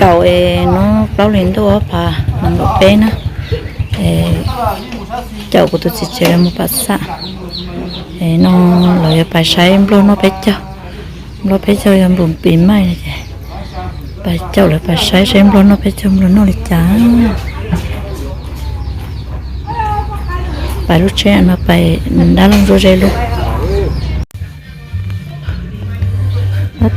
Caum es hnub plaub hlis ntuj ob phav nees nkaum peb na, caum kuv tus txiv tsev lawv mus Pham Xam. No lawv yuav pais saib nplog noj peb caug. Nplog peb caug yog npus pis maij no ces pais caum lawv pais saib saib nplog noj peb caug nplog noj li cas. Pais lub tsheb no pais dab laug zuj zus lub.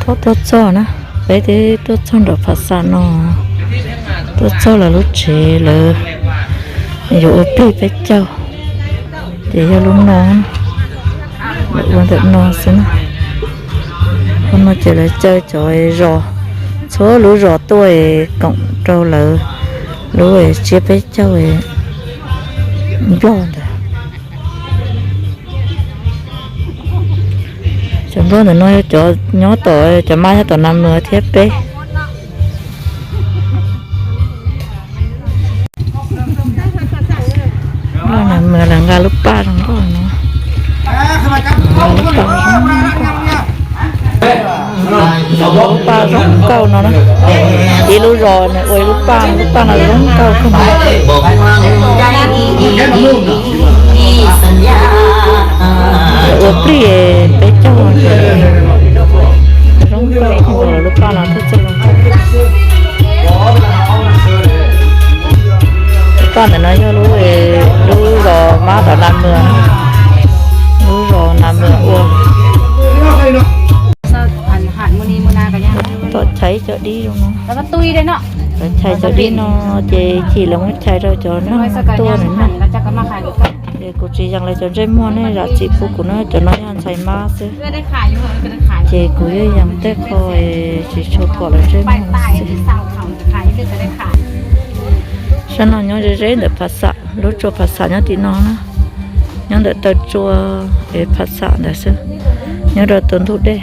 Thob tuaj txog na, peb twb tuaj txog nram Pham Xam no, tuaj txog lawv lub tsev lawv yuav ua plig peb caug, ces yog lub no, lawv ua ntawm no xwb na. Ua no ces lawv caw cov zos, txhua lub zos tuaj koom rau lawv lub tsiab peb caug nplog ntawd. Cov nplog ntawm no yog cov nyob tom, cov mab nyob tom Nas Mws thiab peb. Nplog Nas Mws lawv nqa lub paj zoo nkauj no. Lub paj zoo nkauj. Lub paj zoo nkauj no na. Ib lub zos nws ua ib lub paj, lub paj no zoo nkauj kawg. Ua plig peb caug, zoo nkauj kawg, lub paj no thiaj txawj zoo nkauj. Lub paj ntawm no yog lub, lub zos mab tom Nas Mws, lub zos Nas Mws ua. Tom chais cov dib zoo no, tom chais cov dib no ces chim lawv muab chais rau cov neeg tuaj na. Ces kuv tsis yees lawv cov ntsej muag, nej zam txim pub kuv na, cov no yog ntxhais mab xwb. Ces kuv yeej yees tej qho tsis tshua pom lawv ntsej muag xwb. Sab no nyob ze ze ntawm Pham Xam, lub tsua Pham Xam nyob tim no na. Nyob ntawm taw tsua es Pham Xam ntawd xwb, nyob rau tus ntug dej.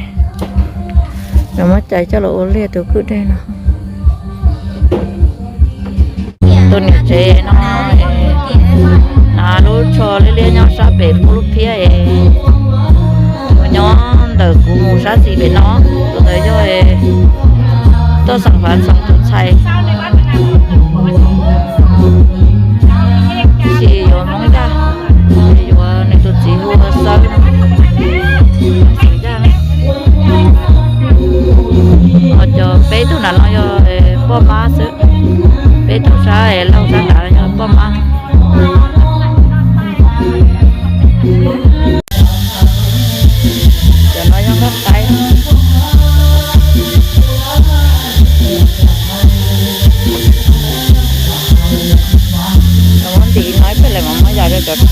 Lawv muab cais coj los ua liaj tus kwj dej no. Tus niam tsev no hnav lub tsho liab liab nyob sab pem pub lub phiab es mus nyob ntawm kuv mus sab xis pem no. Tus ntawd yog tuaj xeem Fav Xoom tus ntxhais, tab sis yuav Hmoob Yaj, yuav nws tus txiv hu ua Xawb no. Xeem Yaj na. Ho cov peb tug nram no yog poj mab xwb, peb tug sab laug sab nrad yog poj mab. Cov no yog nkauj qaib. Muab ntim no ib pliag lawm mas muab yam rau cov rooj.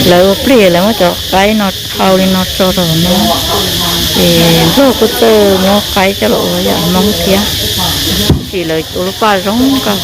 Lawv ua plig lawv muab cov qaib no dhau li no tso rau no, ces Nplog kuj txawj muab qaib coj los ua yam Hmoob thiab. Tab sis lawv ua lub paj zoo nkauj.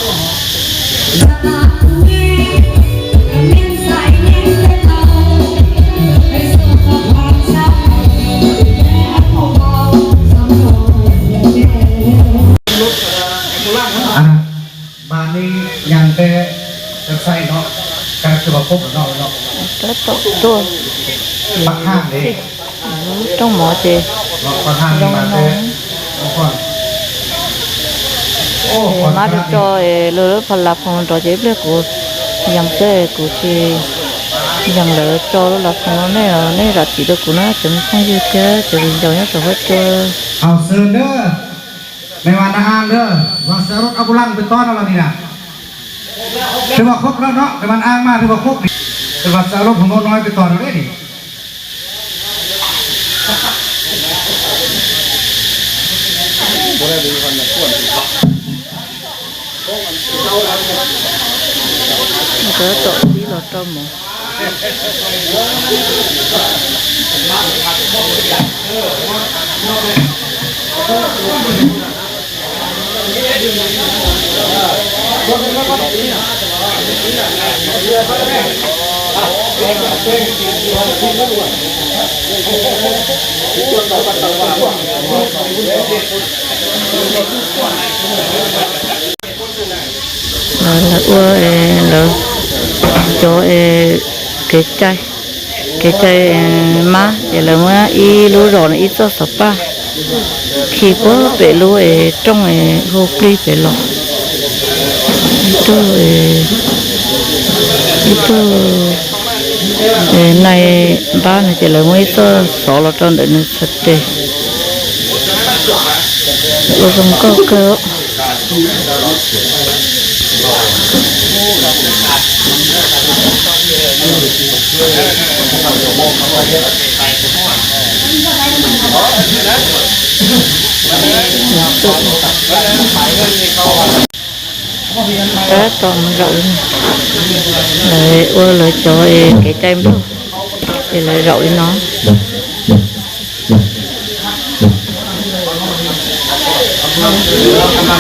Rooj mov ces zoo no. Mab tso tso lawv lub pha la phoom nrov ces ib pliag kuv yees xwb, kuv tsis yees lawv tso lub la phoom no. Nej, nej zam txim rau kuv na cov me phooj ywg thiab cov viv ncaus nyob saum huab cua. Tus vas txawv lub phoo no no peb tog rau deb li. Nkawd tom tib los rau mus. Lawv ua, lawv cov kev cai, kev cai mab ces lawv muab ib lub zos no ib txoj xov paj khi puag pem lub rooj hu plig pem los. Ib tug, ib tug nai npab no ces lawv muab ib txoj xov los rau ntawm nws txhais tes. Ua zoo nkauj kawg. Tab tom mus zaum li no, lawv ua lawv cov kev cai nplog, ces lawv zaum li no. Rau lawv rooj.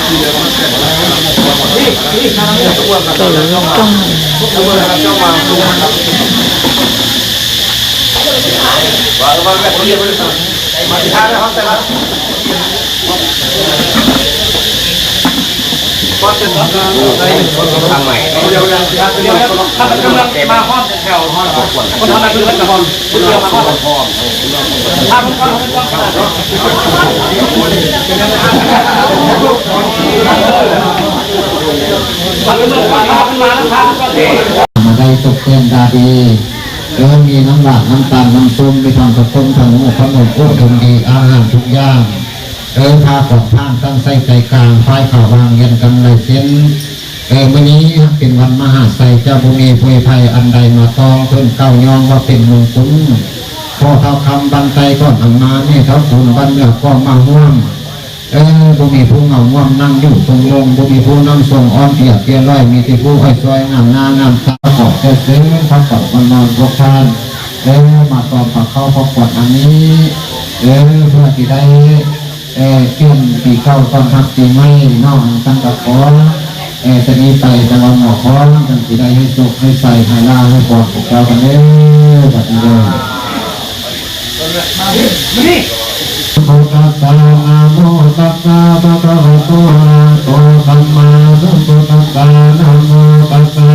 Mas dai tug ten da di, mi nab lam nab tas nab xum, mi thom khav xum thom muj khav muj kuj thum di a has thum yaam. Tha kom phaaj txaj xaij cai kaas, faib kham vaam yienh kam lais xeeb. Mus nyi hab pin vam ma has xais ca pum mi puj phais an dais mas toov tun kauj nyob vaj pin moos kub. Pom thau kham npan tais kom nam ma, mej thau kun npan nwj kom ma huam. Pum mi pub ngaum muam nam yuj tug moos, pum mi pub nam xoom om piam piam lois, mi tij pub oij xuai ngaam na ngaam ta kom ca xeeb thab kom ma nom puab phan. Mas tom pas khau pog kuam nam mi, pua tij dai, kiam tij kauj tom hab tij maij noj tag nrho qhov, tag ib tais tag los mom qhov, tag tij dai hais xum hais xais hais laj hais pom kuv cov tag le, tag tij le. Namo tassa, namo tassa bhagavato arahato sammāsambuddhassa, namo tassa.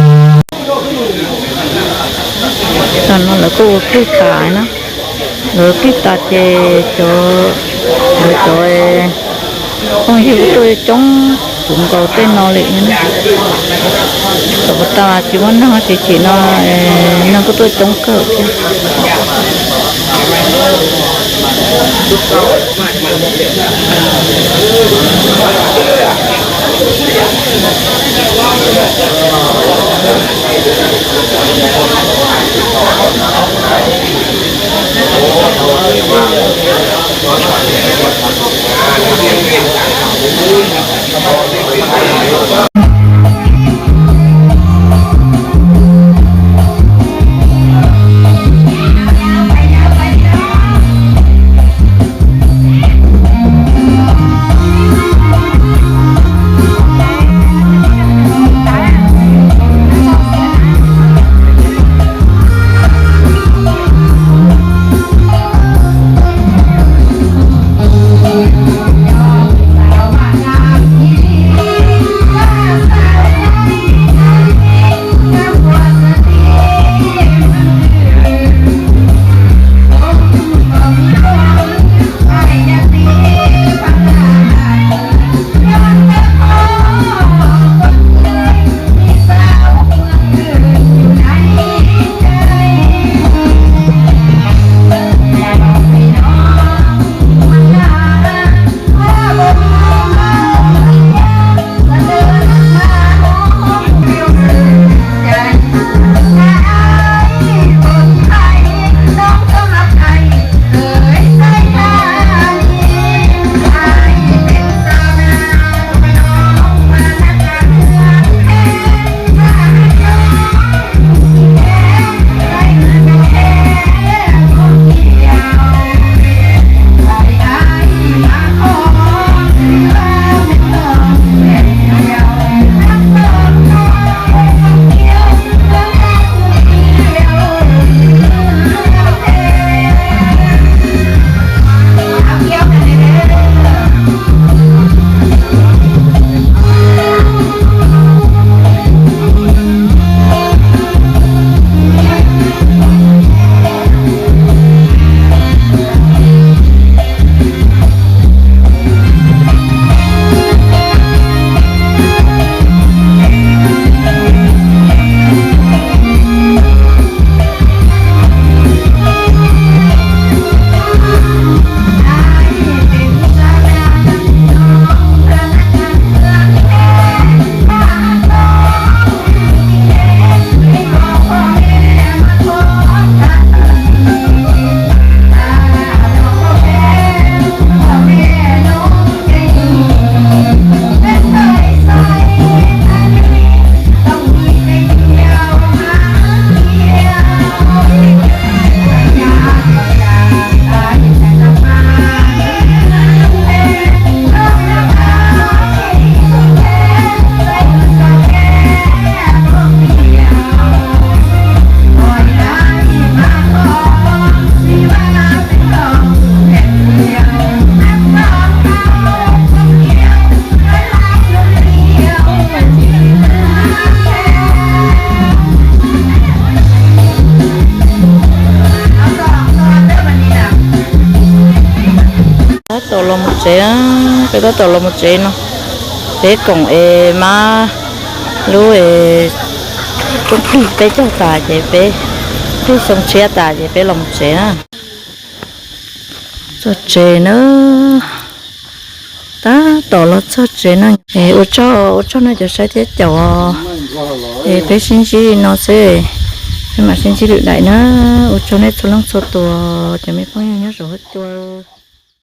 Tam no lawv kuj ua plig tas na, lawv plig tas ces cov, lawv cov phooj ywg kuj tuaj coob kuv nkaus tej no li. Tom pas tas tsis muaj neeg ces chim no neeg kuj tuaj coob kawg thiab. Tab tom los mus tsev, peb tab tom los mus tsev no. Peb koom es mas lub es tub pib peb cog tas ces peb pib xyoo tshiab tas ces peb los mus tsev na. Txog tsev na, tab tom los txog tsev no. Es ua tsaug, ua tsaug nej cov saib thiab caum os. Es peb sib ntsib li no xwb, peb mam sib ntsib lwm daim na. Ua tsaug nej txhua leej txhua tus, cov me phooj ywg nyob saum huab cua.